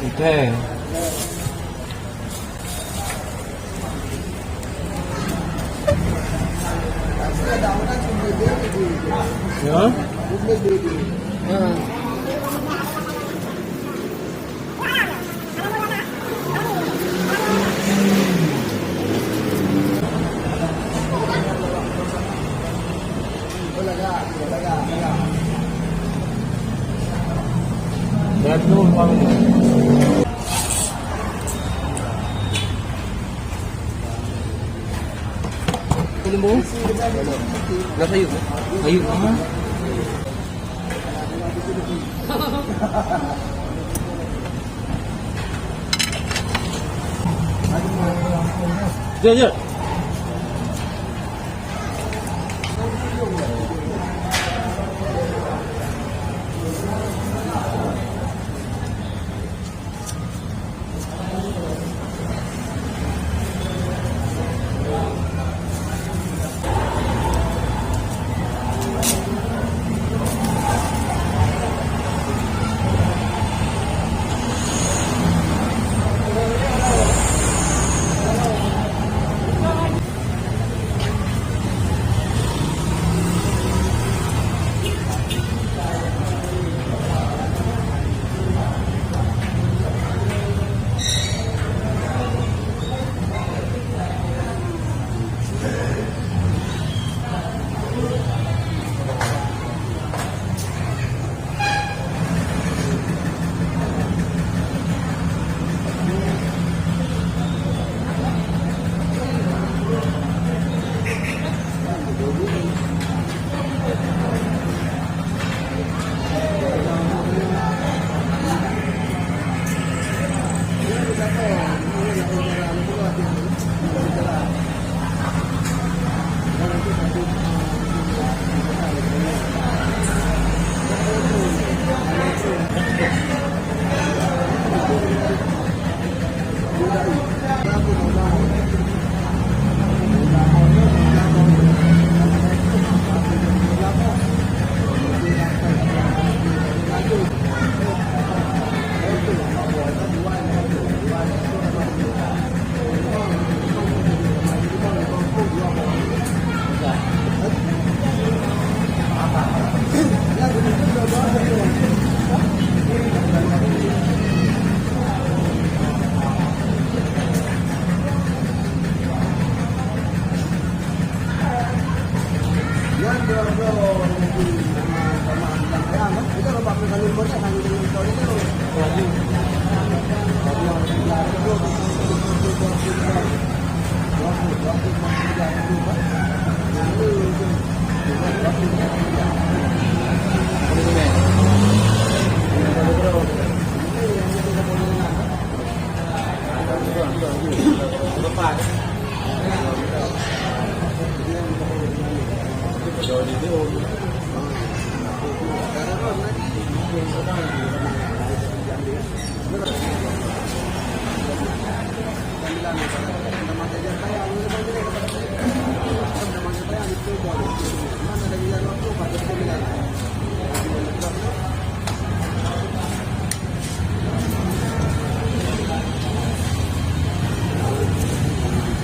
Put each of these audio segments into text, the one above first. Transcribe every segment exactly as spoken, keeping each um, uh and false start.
Oke. Ya? Betul, Bang. Limbu? Dah sayur? Sayur. Ha? Jom, jom.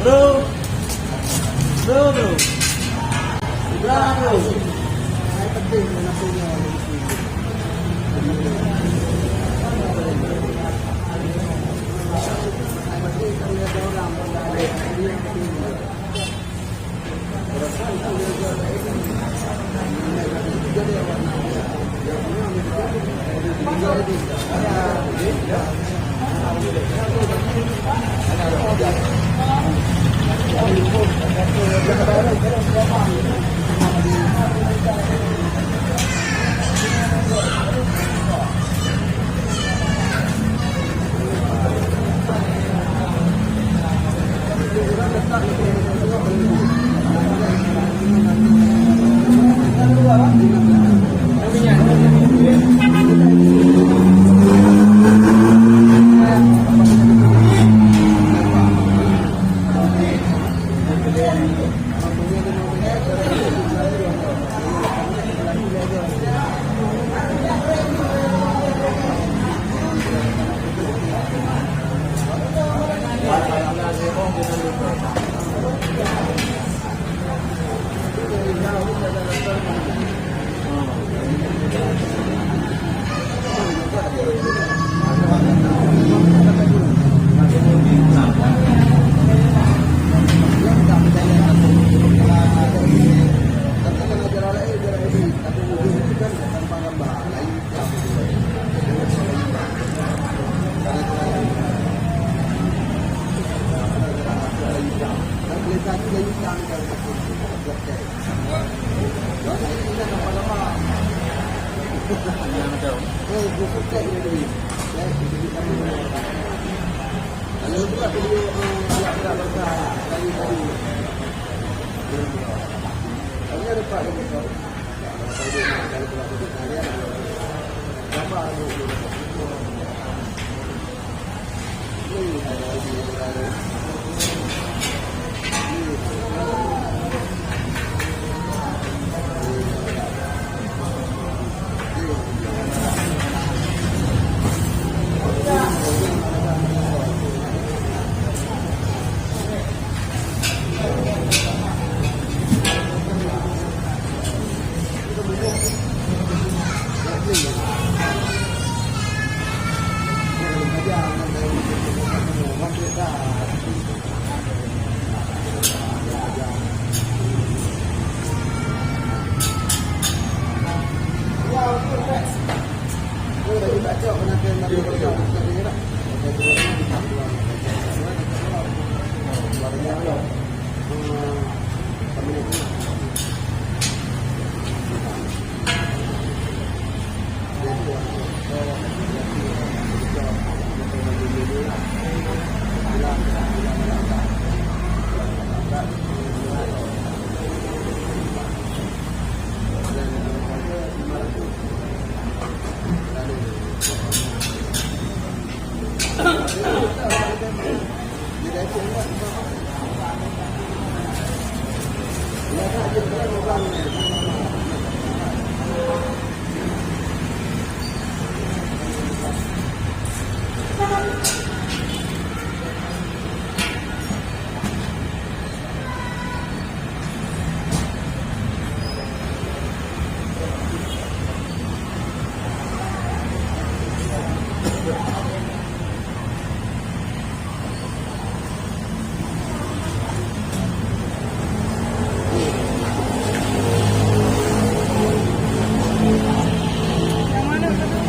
Bro. Bro, bro. Bro, bro.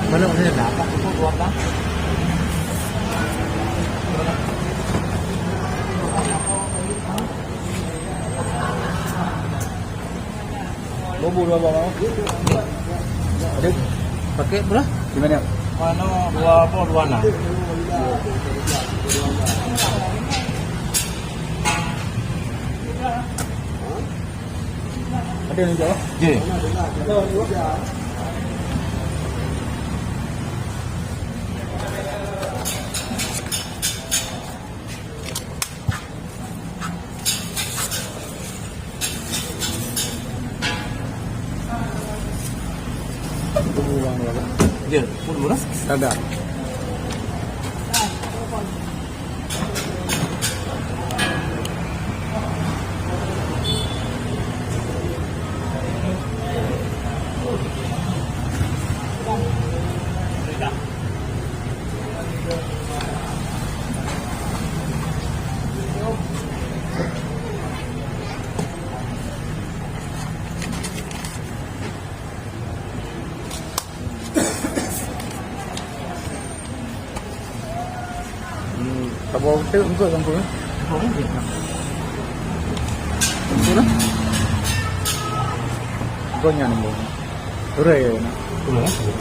Mana, mana dah? Tak cukup dua belas. Bobo dua boh. Ada paket berapa? Di mana? Mana dua boh dua enam. Ada yang jawab? Ye. Ye, pun murah. Ada. Hmm, saboh teuk eungkôt lam peue? Saboh eungkôt. Eungkôt lah. Eungkôt nyan eungkôt. Urai ya, nak. Urai, eh?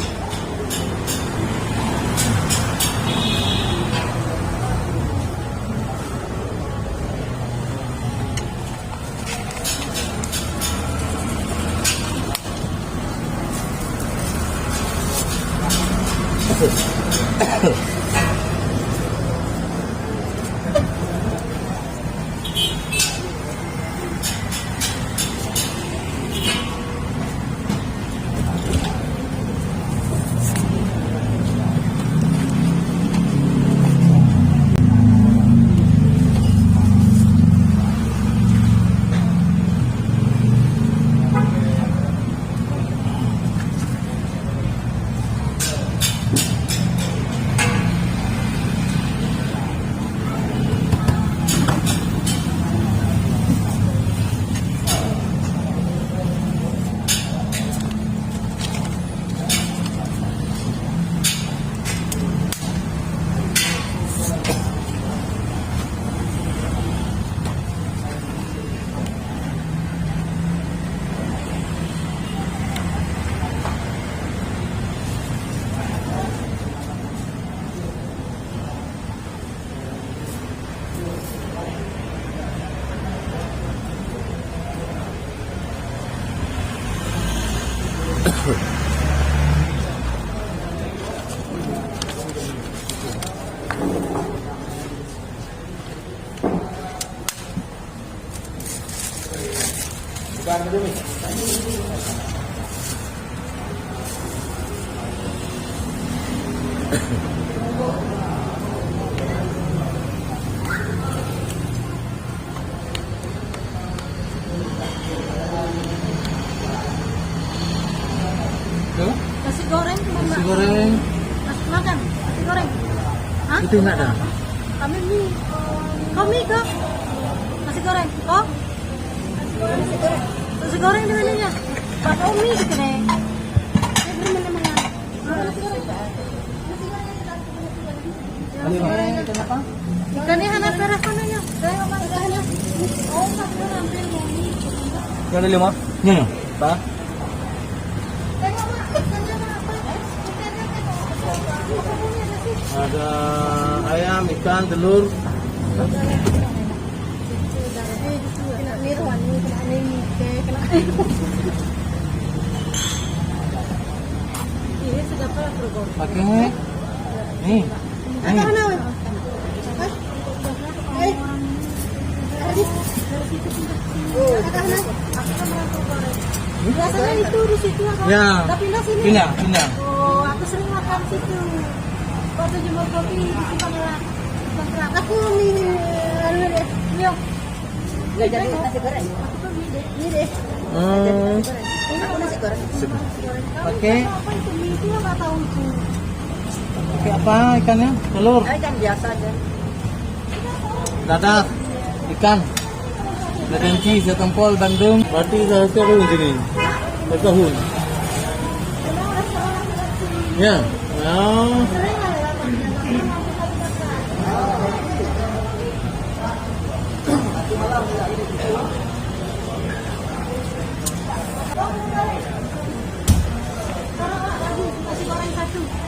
Nasi goreng, nasi goreng. Nasi makan, nasi goreng. Hah? Itu enggak ada. Kami mi. Kau mi ke? Nasi goreng. Kau? Nasi goreng, nasi goreng. Nasi goreng di mana ya? Pak Omi di sini. Di mana-mana. Ikan ni hana perah kono nyo. Ikan ni lima? Nyo, nyo. Ba? Ada ayam, ikan, telur. Pakai ni. Ni. Biasanya itu di situ apa? Ya. Dah pindah sini? Pindah, pindah. Oh, aku sering makan situ. Waktu jemur kopi di Simpang Rak. Simpang Rak. Aku mi anu deh. Yo. Nggak jadi nasi goreng. Ini deh. Hmm. Aku nasi goreng. Pakai. Apa itu mi itu? Nggak tahu itu. Pakai apa ikannya? Telur. Ikan biasa aja. Dadah, ikan. Dadah, setempol, bandeng. Berarti saya turun sini. Saya turun. Ya. Ya.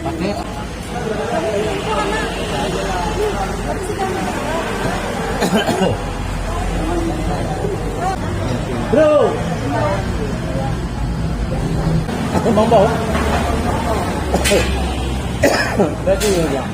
Pakai. Bro. Mampu. Berarti ya.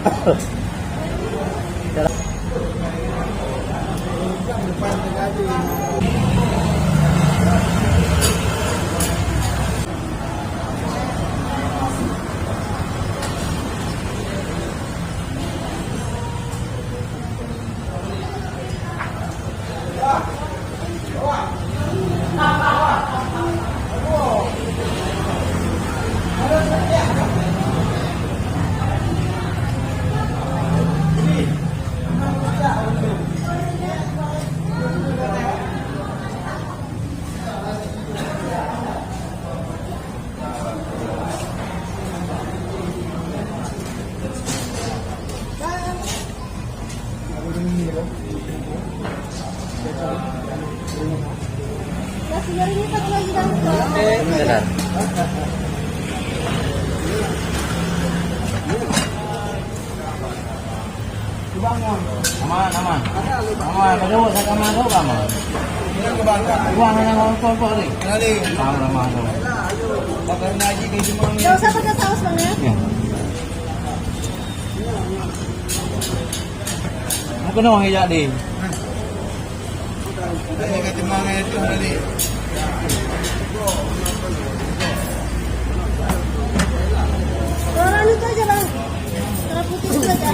Aman, aman. Aman, aman. Aman, aman. Aman, aman. Aman, aman. Nggak usah pakai saus, Bang, ya? Ya. Mau kena orang jak deh. Orang itu aja, Bang. Orang putih itu aja.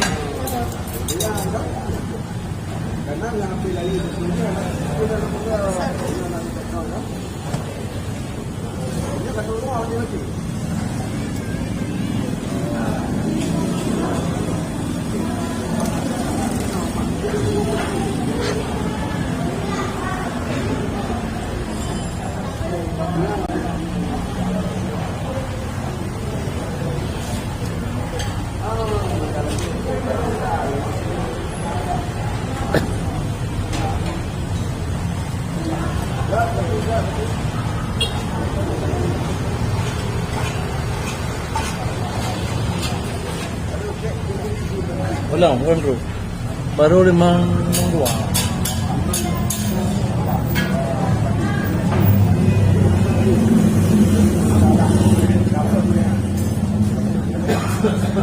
Ulang, ulang terus. Baru limong dua. Ha?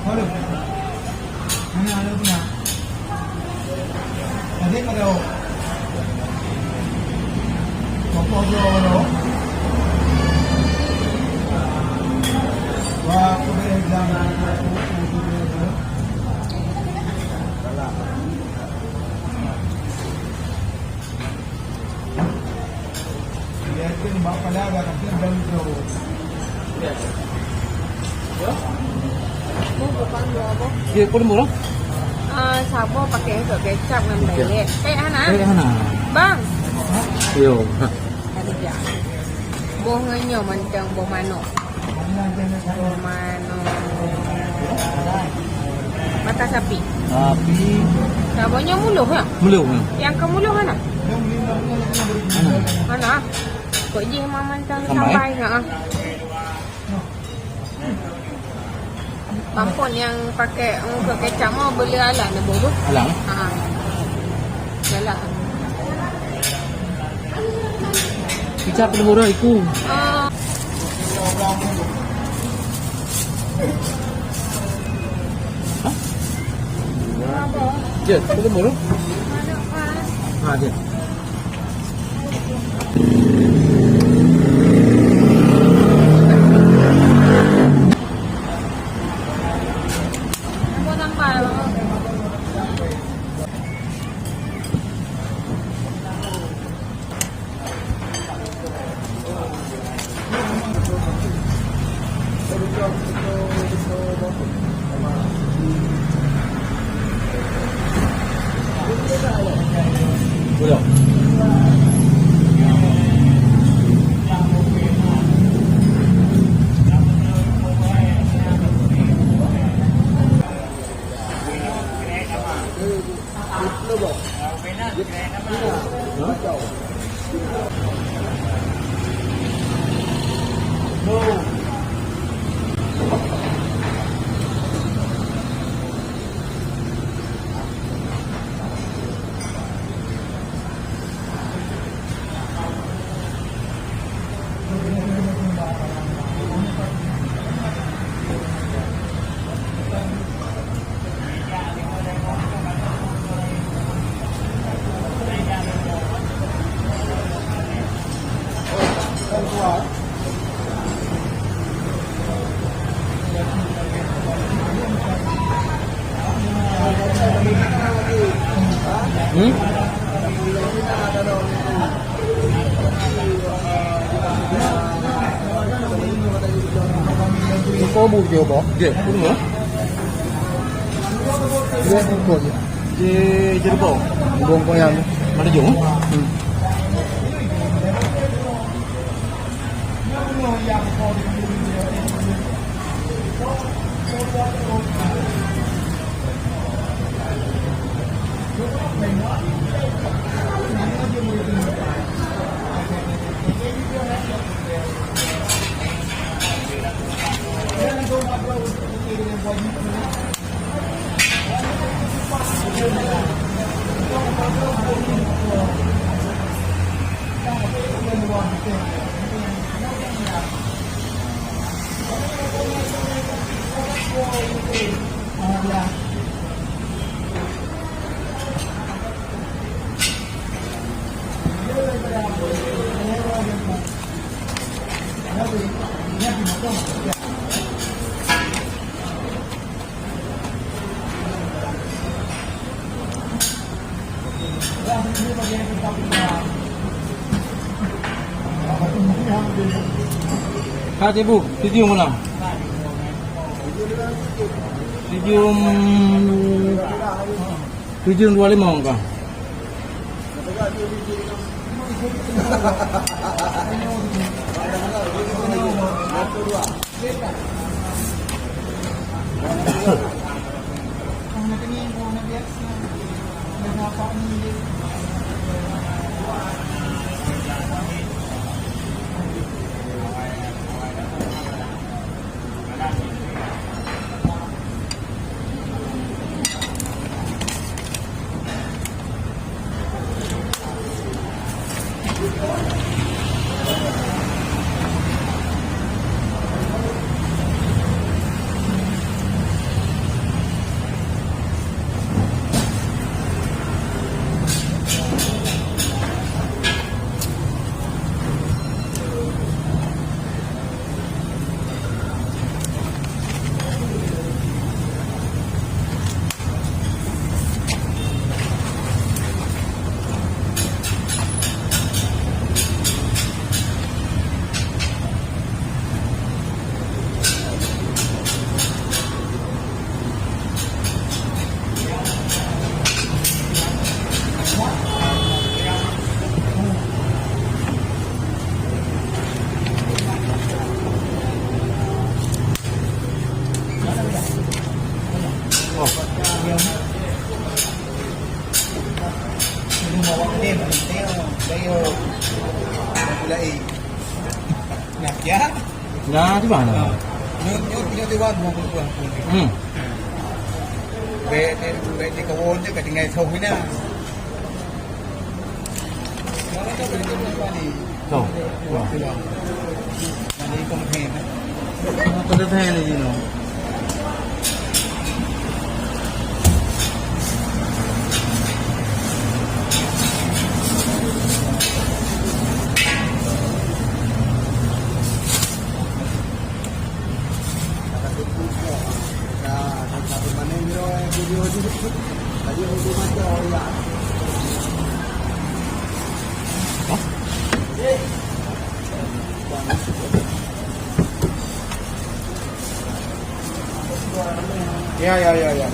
Halo. Mana ada punya? Tadi pada. Apa dia orang? Wah, aku boleh bilang. Dia pun murah. Ah, saboh pakai untuk kecap ngan bele. Eh, hana. Eh, hana. Bang. Yo. Ada dia. Boh ngeunyo mantong boh manok. Boh manok. Mata sapi. Sapi. Saboh nyo muloh ya? Muloh, ya. Yang ke muloh mana? Mana? Kok jih mantong sampai, sampai, ha. Pampon yang pakai, untuk kecap mau beli alat ni, Bu. Alat? Ha. Galak. Kita perlu murah itu. Ah. Hah? Ya, perlu murah. Ha, dia. Hmm? Kau bu je apa? Je, kurma. Je, kurma je. Je, je apa? Bong koyan. Mana jong? Hmm. Ka tibu, tujuh malam. Tujuh, tujuh dua lima ka. Nah, ya. Nah, di mana? Nyoe, nyoe, nyoe di warung, Bang, Bang. Hmm. Bèk, bèk, bèk di kawon je, ka tinggai soh ina. Soh. Wah. Mandi kong hen. Apa tu hen ni, no? Ya, ya, ya, ya.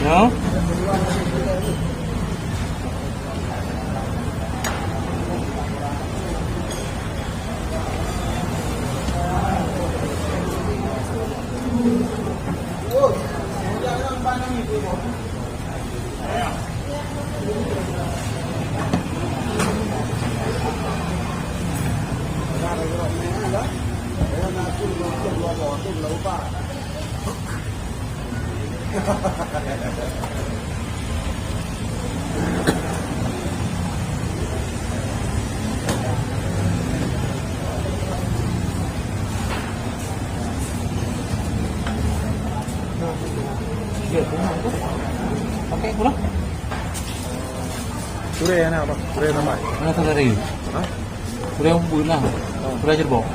Ya. Pakai pulang. Sudah ya, nak apa? Sudah tambah. Mana saudara? Hah? Sudah yang bubur lah. Sudah jerbong.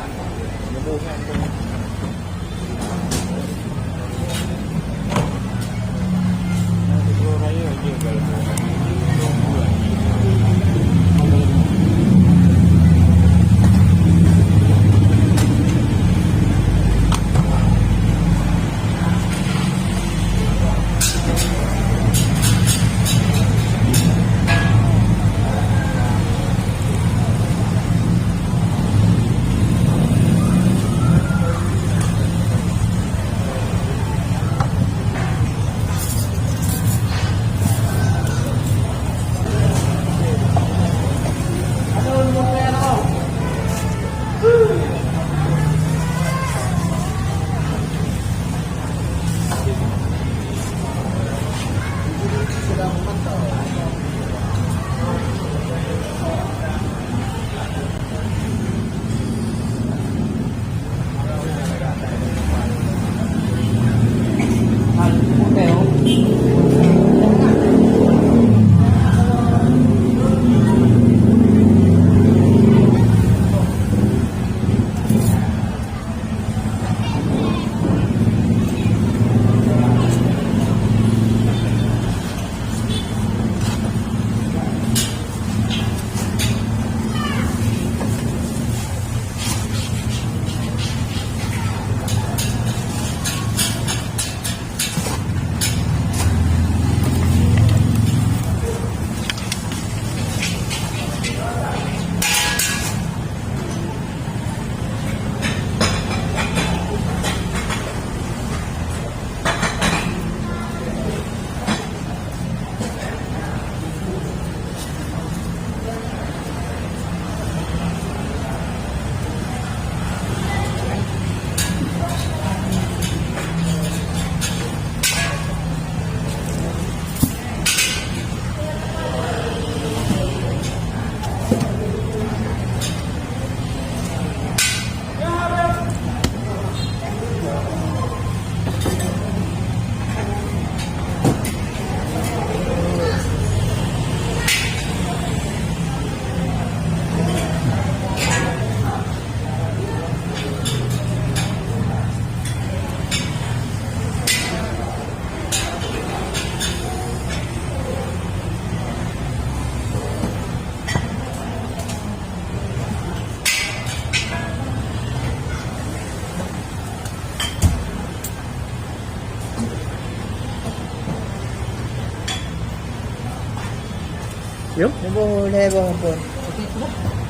Yuk. Leubeh lhèe boh ampôn.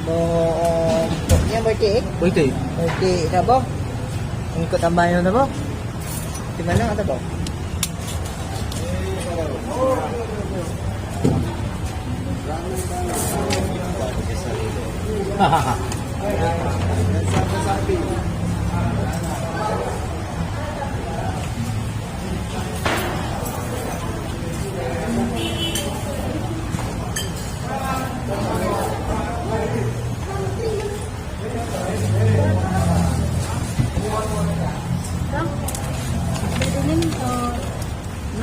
Boh, eh, boh nyan boh iték. Boh iték. Boh iték saboh. Ikot tambahan nyan saboh. Di mana saboh?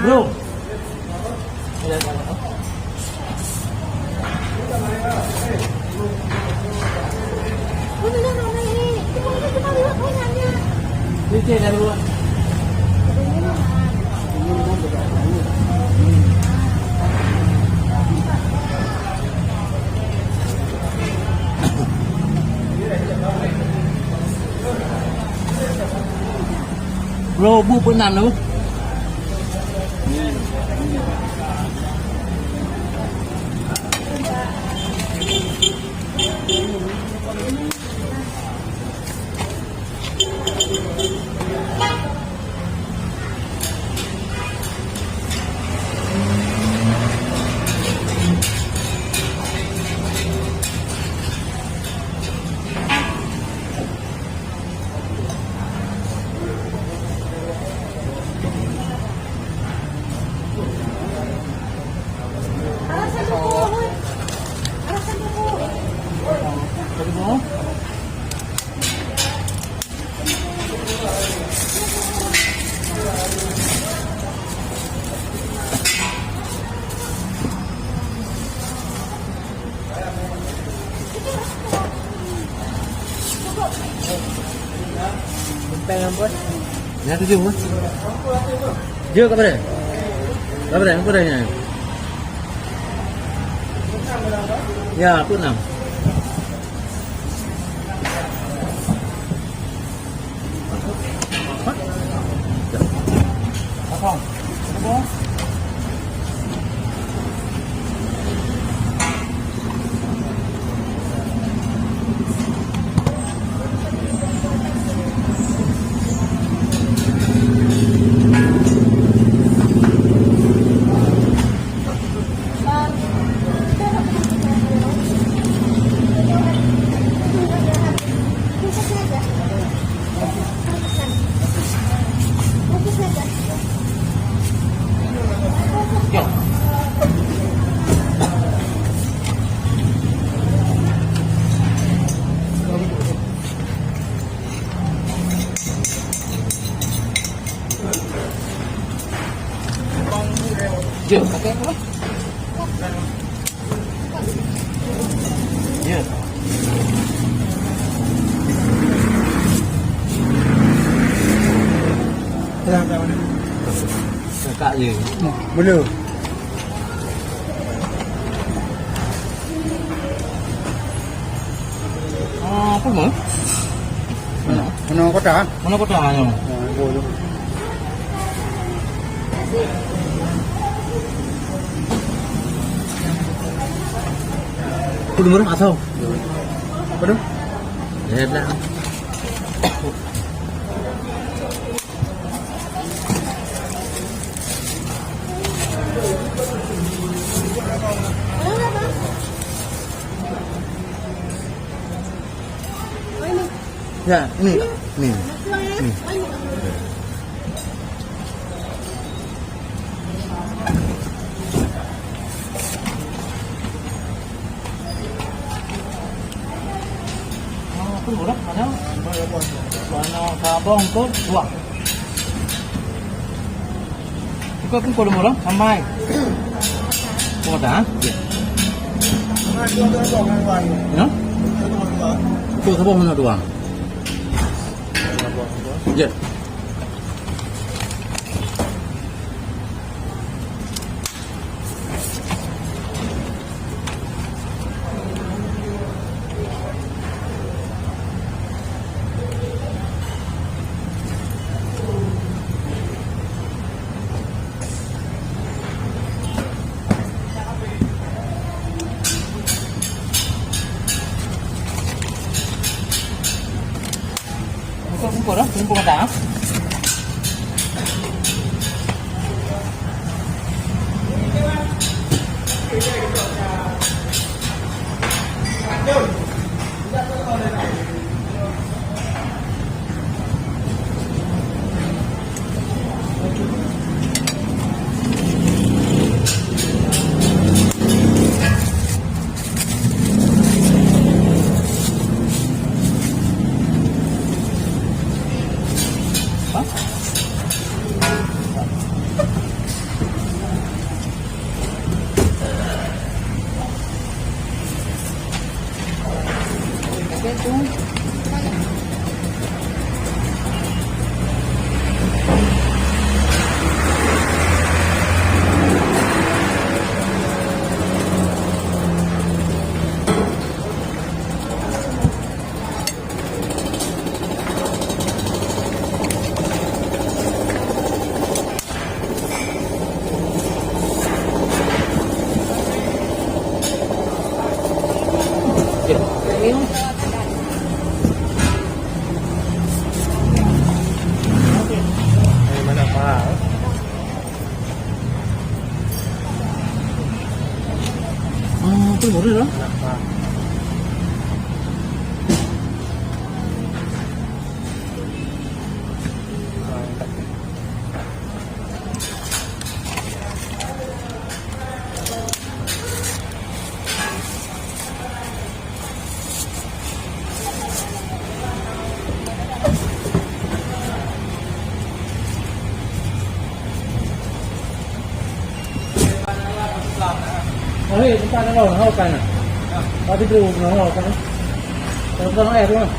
Bro. Bro, bu peunan tu. Pèng ampôn. Ya, tujuh, eh. Jeuet ka pada? Ka pada? Ka pada nyan? Ya, peuet nam. Jom, pakai apa? Ya. Kakak je. Belum. Ah, apa nama? Mana? Mana kota? Mana kota, ha, ya. Ah, boleh. Kudu murah atau? Apa tu? Ya, dah. Ya, ini, ini. Ini. Oh, tu murah, mana? Mana sabong tu dua. Bukan pun kalau murah, sampai. Kau dah? Ya. Ya? Tu sabong mana dua? Ya. Ah, tu boleh lah. Hari, tempat nak kau, nak kau kan? Tapi tu, nak kau kan? Kalau kau nak air, tu lah.